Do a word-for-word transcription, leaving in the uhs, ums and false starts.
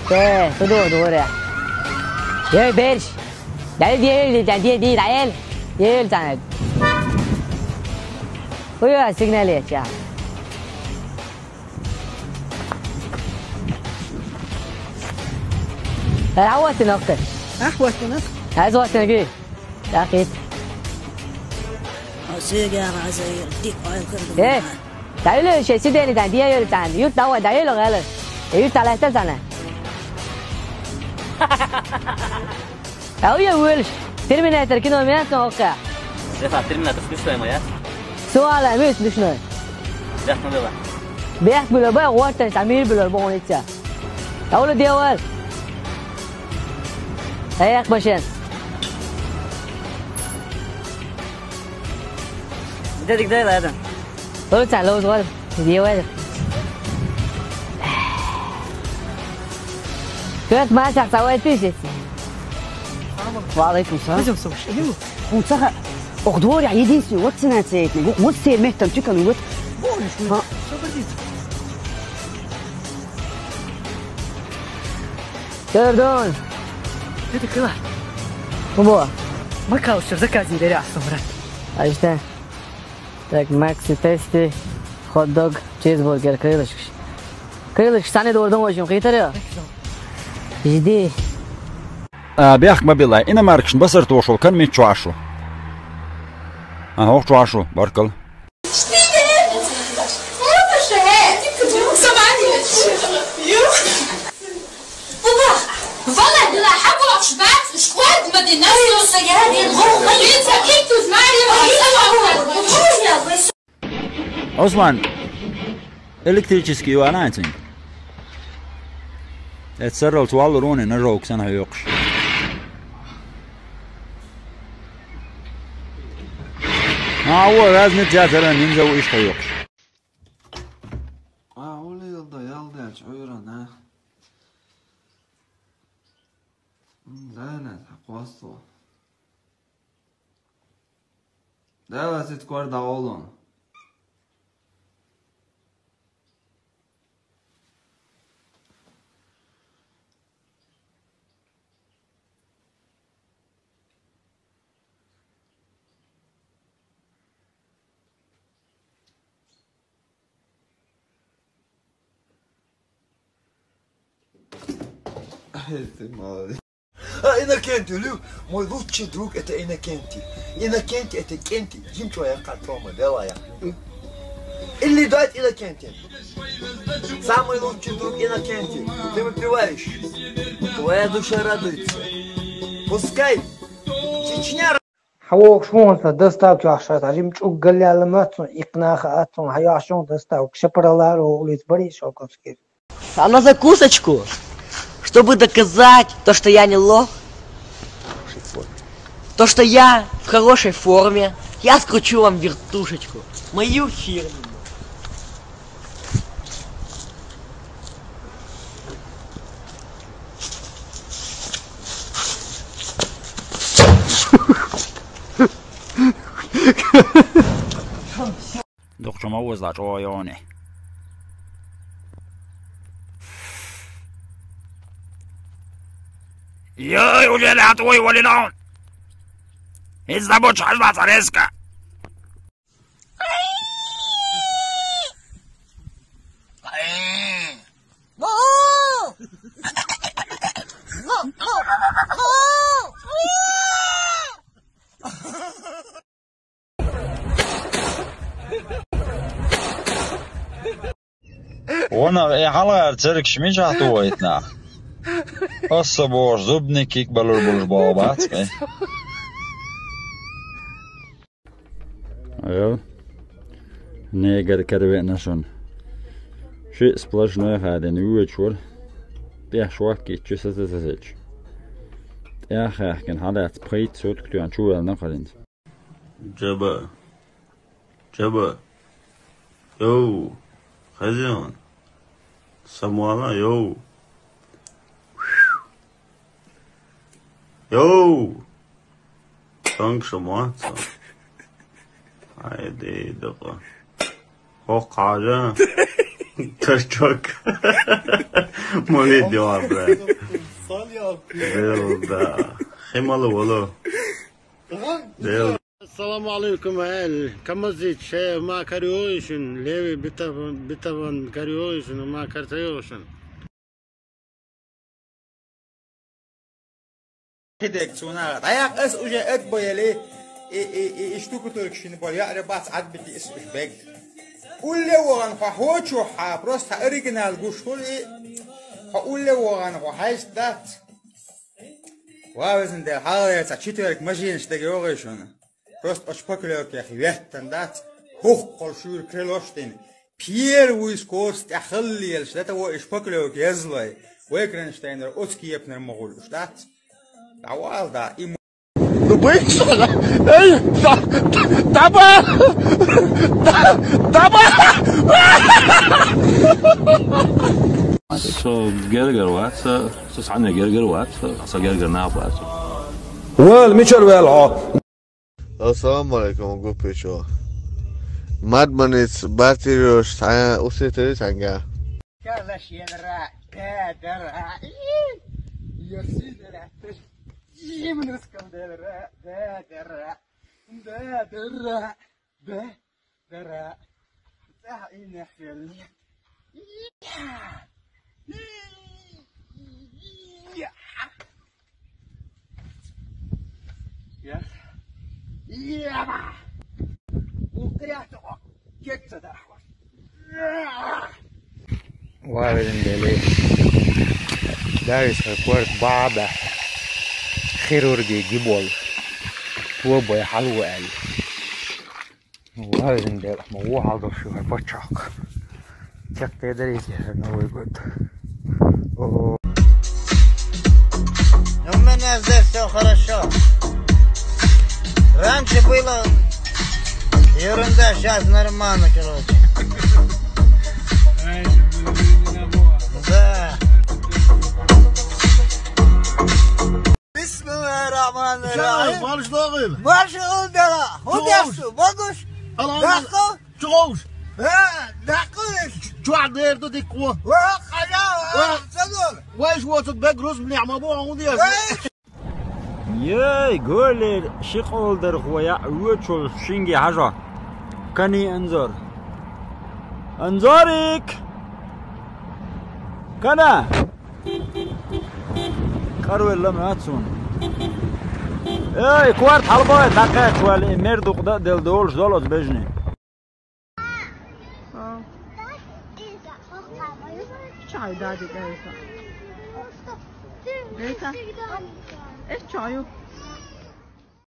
Э, кхы ду, дора. Эй, берш. Дай, дай, дай, дай, дай, дай, дай, дай. Хуя сигнал еча. Эй, а вот ты нахуй. А, вот ты нахуй. А вот ты нахуй. Яхит. Сёгара аза дик айл кырды. Э, дайылы ше сидени дан, дия ёлтан. Юрт дава дайылы галы. Юрт талайта сана. Ау я вылш. Терминатор кино мен сока. Зефа, Терминатор смешной моя. Суала мыс смешной. Бяхмадова. Бяхмадова, вот ты, Самир билер, богонитя. Давлы девал. Аяк башын. Дедик дай ладан. Ол цалоз гол. Девал. Кот маса савай тишет. Ва алейкум салам. Кузов саваш. Хунцага. Ох, дворя единственный, вот цена цейтный. Вот, вот сей мехтам тюкан, вот. Боже, что? А? Что гордится? Тердон. Это крыла. Бо. Макаушев заказник дерясом, брат. А что? Так, Макси тести, хот-дог, чизбургер, крылышкаш. Крылышкаш, сани дордон очень хитаре. Жди. А, бяхк мобилай. Иномаркашна басар тохаш вола кан мичча ва ашу? А, хӀокху чу ва ашу, баркалла. Ӏусман, электрический ю аьлла цуьнга? Эцу сарралц валлур ву, ножовка санна хьоькхуш. А, во, разница яцара, нинза ву иштта хьоькхуш. А, улил да, ял даьлча Ӏуьйранна. М, да, да, хьан кхоссо. Давай, сиц кор дӀагӀоллун. Ай, ты молодец. А, Иннокентий, Лю, мой лучший друг — это Иннокентий. Иннокентий — это Кенти, Димчо, я картома, белая. Или дать Иннокентий. Самый лучший друг Иннокентий. Ты выпиваешь. Твоя душа радуется. Пускай Чечня. Хьо вогӀуш ву хьуна сан доставка йохьуш, хьажим чӀуг галлаьлла моццун, иккхнаха аццун, хьан йохьуш ву доставка, шапараллара улица бари Шелковский. А на закусочку, чтобы доказать то, что я не лох, то, что я в хорошей форме, я скручу вам вертушечку, мою фирменную. Дукха чу ма вузла чӀогӀа йогӀуни. Йой, уже лаьтта вай валина хьуна! Иза дӀабочу хьажа ца резко! Вон, э, хьалхара цергаш мичахь тухуьйту нах? Аса бохуш, зубник кик балур болуш боху бац вай. Эл, негар каравеана шуна. Шиъ сплошной хадина вуьйцуш вара. ТӀехь шок йитча, саза сазелча. ТӀехь хаьхкина хьалаьцна пхийтта сутка тоьхна чу ваьлла накъаринца. Джаба. Джаба. Йоу. Хазиан. Самуала, йоу. Йоу. Танкша моцца. Хьайде дакъа. ХӀокху хьажа. Кошачок. Молодец, дела, брат. Дела, да. Хемало, вало. Дела. Ассаламу алейкум, айл. Камазит, ше ма кариошин, леви битаван, битаван кариошин, ма картайошин. Хидек цуна. Даяк эс уже эт боели, и, и, и, и штукатурка шин боли, я ребят, адбити эс уж бег. Улле воган хо хочу ха, просто оригинал гуш хули, хо улле воган хо хайст дат. Ва везен дел, халаяца четверг машинаш дег йогай шуна. Просто оч поклёвках веттан дац. Хухкъал шур крылоштин. Первый скорость ахаллиел, что это во иш поклёвка езлой. Вай Кронштейнер оцки епнер могул уж дац. Давал да, и Ну, быстро! Эй, да, да, даба! Да, даба! Со гергер вац, со сане гергер вац, со гергер нах вац. Вал, мичар вал, а? Ассаламу алейкум, гуппичо. Мадманиц бартирош, та усетери танга. Калаш ядра, кадра. Ясидра. Имнускам дадра, дадра. Дадра. Дадра. Да, и нахрен. Я. Я. Я. Укрято. Кетта да. Варен дели. Дарис хакварт баба. Хирурги гибол. Туобой халуэл. Варен дели. Ма ву халдо шугар бачак. Чак те дарис я Новый год. О. У меня здесь все хорошо. Раньше было ерунда, сейчас нормально, короче. Раньше было времена было. Да. بسم الله الرحمن الرحيم. Марш догыл. Марш улдара. Худясу, могуш. Алан. Дахо. Чугуш. Э, дахо. Чуа дерду дикво. Ва, хала. Ва. Садол. Вайш вот бек груз мне мабу он дия. Ей, гөлер, шиқолдер хуя, уочул шинги хажа. Кани Анзор. Анзорик! Кана? Карвелла мацун. Эй, кварт халбой, дакъа квали, мердук да дел долш долоз бежни. Чай дади, Гайса. Гайса. Э, чаю.